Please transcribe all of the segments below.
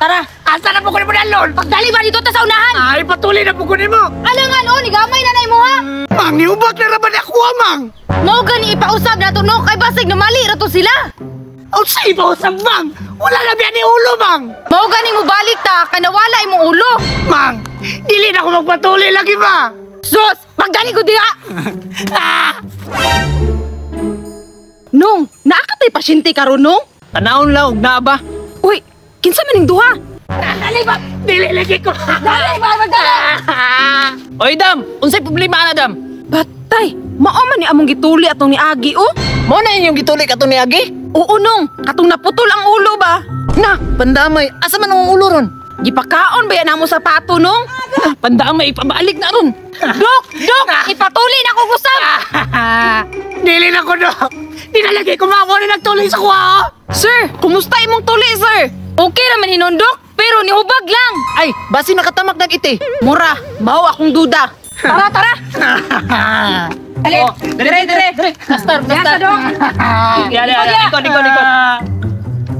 Tara. Asa na po ko nimo dalon? Pagdali ba dito ta sa unahan? Ay, patuloy na po ko nimo. Alangan oh, nigamay na na imo ha. Mang, niubak na raman ako, ah, mang. Mao gani ipausab nato no kay basig namali ra to sila. Unsay ipausab, mang? Wala na biya ni ulo, mang. Mao gani mo balik ta kay nawala imong ulo. Mang, dili na ako magpatuloy lagi ba? Sus, pagdali ko diha. Ah! Nung, naa ka tay pasyente karon nung? Tanawon lang og naa ba? Uy, kinsa man ning duha? Dali ba? Dili lagi ko. Dali ba magdali? Oy Dam, unsay problema ana Dam? Patay, mao man ni among gituli atong niagi oh. Mao na inyong gituli kato ni Agi? Oo nung, katong naputol ang ulo ba? Na, pandamay, asa man ang ulo ron? Gipakaon ba yan amo sa pato nung? Na, pandamay ipabalik na ron. Dok, dok, ipatuli na ko gusab. Dili na ko, dok. Di na lagi ko mako na nagtuloy sa kuha, oh. Sir, kumusta imong tuli, sir? Okay ra man hinondok, pero nihubag lang. Ay, basi nakatamak nag iti. Mura, mao akong duda. Tara, tara. Dali. Oh, Dire, dire. Dere, nastar, nastar. Dok. Ya, ya, ya, likod, likod, likod.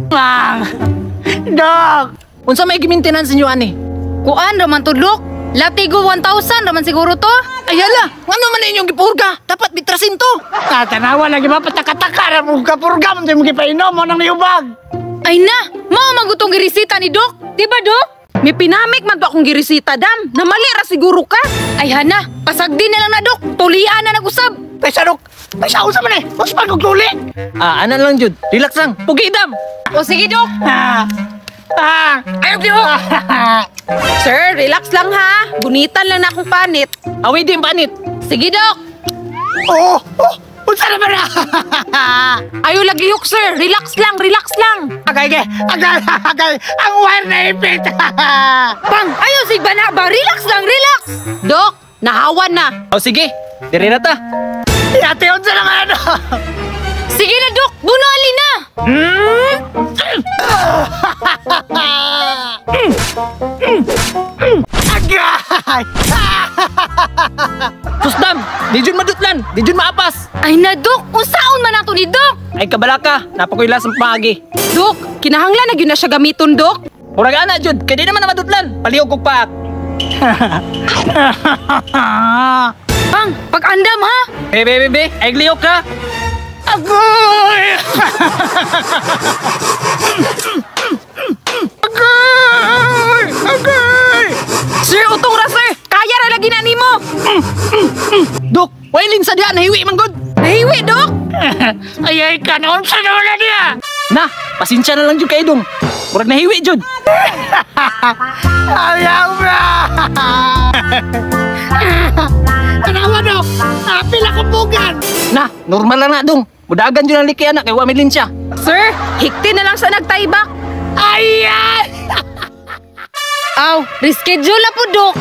Mang, dok. Unsa may gimaintenance ninyo ani? Kuan ra man to, Dok. Latigo 1,000 ra man siguro to. Ay hala, ngano man inyong gipurga? Dapat bitrasin to. Tatanawa lagi ba patakataka ra mo kapurga mo mo gipainom mo nang niubag. Ay na, mao man gutong giresita ni Dok. Di ba, Dok? May pinamik man to akong giresita, dam. Namali ra siguro ka. Ay hana, pasagdi na lang na, Dok. Tulian na nag-usab. Pesa dok, pesa unsa man eh? Unsa man kog tuli? Ah, ana lang jud. Relax lang. Pugi Dam. O sige, Dok. Ah. Ah. Ayaw lihok. Sir, relax lang ha. Gunitan lang na akong panit. Away din panit. Sige, Dok. Oh, oh, unsa na ba na? Ayaw lagi lihok, sir. Relax lang, relax lang. Agay, agay, agay, agay, ang wire na ipit. Bang, ayaw sig bana ba? Relax lang, relax. Dok, nahawan na. O sige, dire na ta. Yate, unsa na man ano? Sige na, Dok. Bunali na. Agay! Sus Dam, di jud madutlan, di jud maapas. Ay na, Dok. Unsaon man nato ni Dok? Ay kabalaka, napakoy las ang paagi. Dok, kinahanglan na gyud na siya gamiton, Dok. Murag ana jud, kay di naman na madutlan. Palihog kog paak. Bang, pag-andam ha. Bebe, bebe, ay lihok ka. Agoy! Agoy! Agoy! Sir, utong ra, sir. Kaya ra lagi na nimo. Dok, wailin sa diha nahiwi man gud. Nahiwi, Dok. Ay, ay, ka na, unsa naman na niya? Na, pasensya na lang jud kay dong. Murag nahiwi jud. Ayaw na! Tanawa, dok! Apil akong bugan! Na, normal lang na dong. Mudagan jud ang liki anak kay wa may linsya. Sir, hikti na lang sa nagtaybak. Ay, ay! Aw, reschedule na po, Dok.